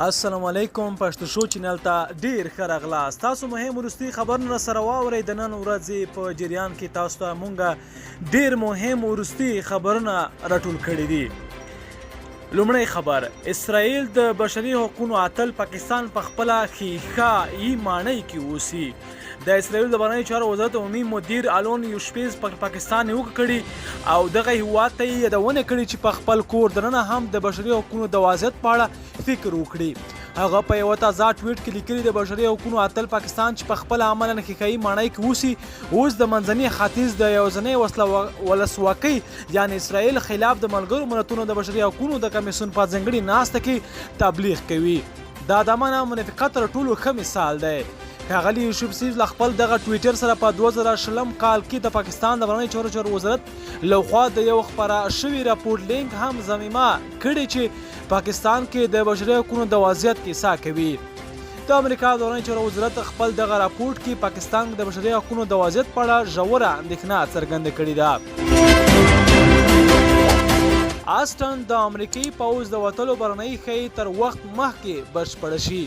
السلام علیکم پښتو شو چینل ته ډیر ښه راغلاست. تاسو مهم وروستي خبرونه سره واورئ. د نن ورځې په جریان کې تاسو ته مونږ ډیر مهم وروستي خبرونه راټول کړي دي. لومړی خبر، اسرائیل د بشري حقوقو اتل پاکستان په خپله ښیښه یي ماڼۍ کې اوسي. د اسرائیل د بهرنیو چارو وزارت عمومي مدیر الون یوشپیز پر پاکستان نیوکه کړې او دغه هیواد ته یې یادونه کړې چې په خپل کور دننه هم د بشري حقوقو د وضعیت په اړه فکر وکړي. هغه په یوه تازه ټویټ کې لیکلي، د بشري حقوقو اتل پاکستان چې په خپله عملاً ښیښهيي ماڼۍ کې اوسي، اوس د منځني ختیځ د یوازنۍ وسله ولسواکۍ یعنې اسرائیل خلاف د ملګرو ملتونو د بشري حقوقو د کمیسیون په ځانګړي ناسته کې تبلیغ کوي. دا د امن او منافقت تر ټولو ښه مثال دی. ښاغلي یوسف سیز له خپل دغه ټویټر سره په 2020 کال کې د پاکستان د بهرنیو چارو چارو وزارت له خوا د یو خپره شوي رپورټ لینک هم ضمیمه کړی چې پاکستان کې د بشري حقونو د وضعیت کیسه کوي. د امریکا د بهرنیو چارو وزارت خپل دغه راپورټ کې پاکستان کې د بشري حقونو د وضعیت په اړه ژوره اندېښنه څرګنده کړې ده. آسټن د امریکایي پوځ د وتلو برنۍ ښیي تر وخت مخکې بشپړه شي.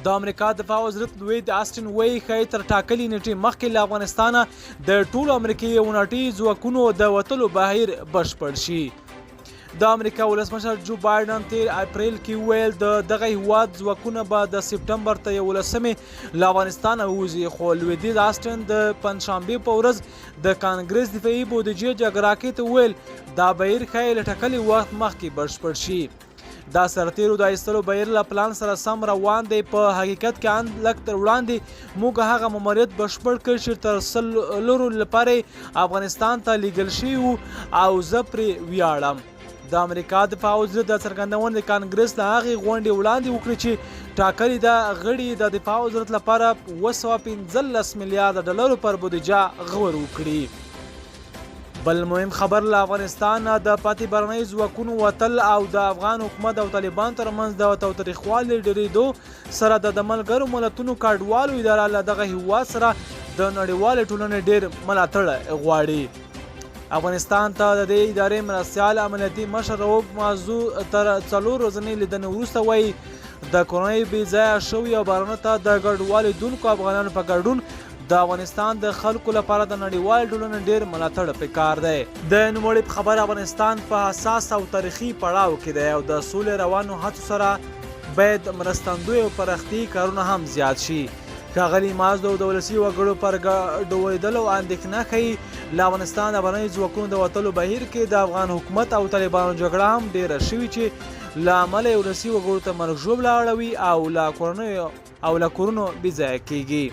د امریکا دفاع وزارت لوید آسټن وایي ښایي تر ټاکلې نیټې مخکې له افغانستانه د ټولو امریکایي او ناټي ځواکونو د وتلو بهیر بشپړ شي. د امریکا ولسمشر جو بایډن تیر اپریل کې وویل د دغه هیواد ځواکونه به د سپټمبر تر 11مې له افغانستانه ووځي، خو لویدیځ آسټن د پنجشنبې په ورځ د کانګرس دفاعي بودیجې جګراکې ته وویل دا بهیر ښایي له ټاکلي وخت مخکې بشپړ شي. دا سرتیرو د ایستلو بهیر له پلان سره سم روان دی. په حقیقت کې ان لږ تر وړاندې موږ هغه ماموریت بشپړ کړ چې تر څلورو لپاره افغانستان ته لیږل شوي وو او زه پرې ویاړم. د امریکا دفاع وزیر دا څرګندونه د کانګرس له هغې غونډې وړاندې وکړې چې ټاکلې ده غړي د دفاع وزارت لپاره 715 میلیارډ ډالرو پر بودیجه غور وکړي. بل مهم خبر، له افغانستان د پاتې بهرنیو ځواکونو وتل او د افغان حکومت او طالبان ترمنځ د تاوتریخوالي ډېرېدو سره د ملګرو ملتونو کډوالو اداره له دغه هیواد سره د نړیوالې ټولنې ډېر ملاتړ غواړي. افغانستان ته د دې ادارې مرستیال عملیاتي مشر رؤف مازو تر 4 ورځنۍ لیدنې وروسته وایي د کورنۍ بې ځایه شویو او بهرنیو ته د کډوالېدونکو افغانانو په ګډون د افغانستان د خلکو لپاره د نړیوالې ټولنې ډېر ملاتړ پکار دی. د نوموړي په خبره افغانستان په حساس او تاریخي پړاو کې دی او د سولې روانو هڅو سره باید مرستندوی او پراختیايي کارونه هم زیات شي. ښاغلي مازدو د ولسي وګړو پر ګډوډېدلو اندېښنه ښيي. له افغانستان د بهرنیو ځواکونو د وتلو بهیر کې د افغان حکومت او طالبانو جګړه هم ډېره شوې چې له امله یې ولسي وګړو ته مرګ ژوبله اړوي او له کورنیو او له کورونو بې ځایه کیږي.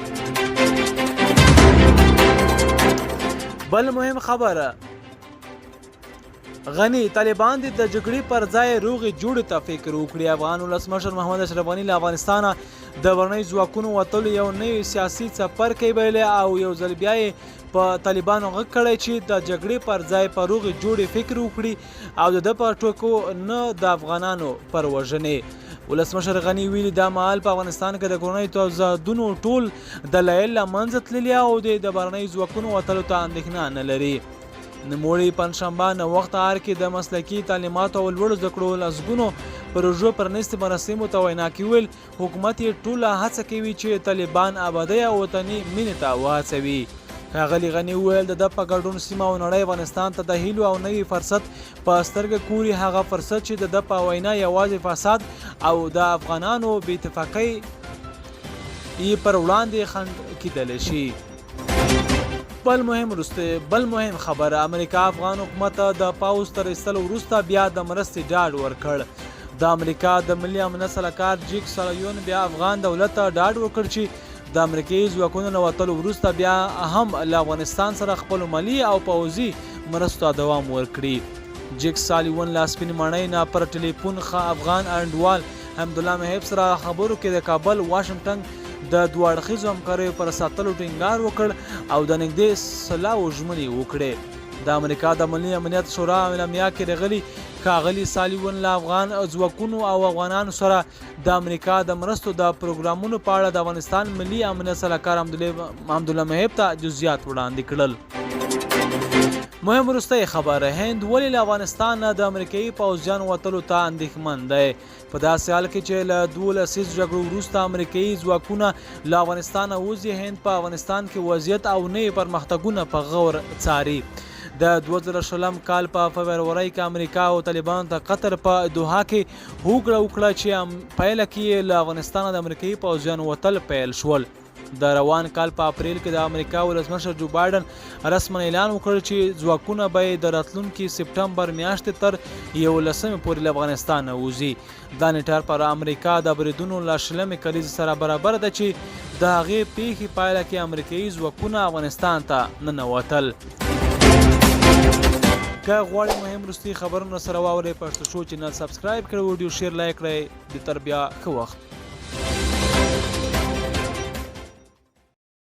بل مهم خبر، غني طالبان دې د جګړې پر ځای روغې جوړې ته فکر وکړي. افغان ولسمشر محمد اشرف غني له افغانستانه د بهرنیو ځواکونو وتلو یو نوی سیاسي څپرکی بللی او یو ځل بیا یې په طالبانو غږ کړی چې د جګړې پر ځای په روغې جوړې فکر وکړي او د ده په ټوکو نه د افغانانو پر وژنې. ولسمشر غني ویلي دا مهال په افغانستان کې د کورنیو تضادونو ټول دلایل له منځه تللي او دی د بهرنیو ځواکونو وتلو ته اندېښنه نه لري. نوموړي پنجشنبه ناوخته ارګ کې د مسلکي تعلیماتو او لوړو زده کړو لسګونو پروژو پرانیستې مراسمو ته وینا کې وویل، حکومت یې ټوله هڅه کوي چې طالبان ابادۍ او وطني مینې ته وهڅوي. ښاغلي غني وویل، د ده په ګډون سیمه او نړۍ افغانستان ته د هیلو او نوي فرصت په سترګه ګوري، هغه فرصت چې د ده په وینا یوازې فساد او د افغانانو بې اتفاقۍ یې پر وړاندې خنډ کیدلی شي. بل مهم وروسته بل مهم خبر، امریکا افغان حکومت ته د پوځ تر ایستلو وروسته بیا د مرستې ډاډ ورکړ. د امریکا د ملي امنیت سلاکار جیک سالیون بیا افغان دولت ته ډاډ ورکړ چې د امریکایي ځواکونو له وتلو وروسته بیا هم له افغانستان سره خپلو مالي او پوځي مرستو ته دوام ورکړي. جیک سالیون له سپینې ماڼۍ نه پر ټلیفون افغان انډوال حمدالله محب سره خبرو کې د کابل واشنګټن د دوه اړخیزو همکاریو پر ساتلو ټینګار وکړ او د نږدې سلاوو ژمنې یې وکړې. د امریکا د ملي امنیت شورا اعلامیه کې راغلي، ښاغلي سالیون له افغان ځواکونو او افغانانو سره د امریکا د مرستو د پروګرامونو په اړه د افغانستان ملي امنیت سلاکار حمدالله محب ته جزئیات وړاندې کړل. مهم وروستی خبر، هند ولې له افغانستان نه د امریکایي پوځیانو وتلو ته اندېښمن دی؟ په داسې حال کې چې له دوو لسیزو جګړو وروسته امریکایي ځواکونه له افغانستانه وځي، هند په افغانستان کې وضعیت او نوي پرمختګونه په غور څاري. د 2020 کال په فبرورۍ کې امریکا او طالبانو ته قطر په دوحه کې هوکړه وکړه چې پایله کې یې له افغانستانه د امریکایي پوځیانو وتل پیل شول. د روان کال په اپریل کې د امریکا ولسمشر جو بایډن رسما اعلان وکړ چې ځواکونه به یې د راتلونکي سپټمبر میاشتې تر 11مې پورې له افغانستانه وځي. دا نېټه پر امریکا د بریدونو له 20مې کلیزې سره برابره ده چې د هغې پیښې پایله کې امریکایي ځواکونه افغانستان ته ننوتل. که غواړئ مهم وروستي خبرونه سره واورئ، پښتو شو چینل سبسکرایب کړئ، ویډیو شیر لایک کړئ. د تر بیا ښه وخت.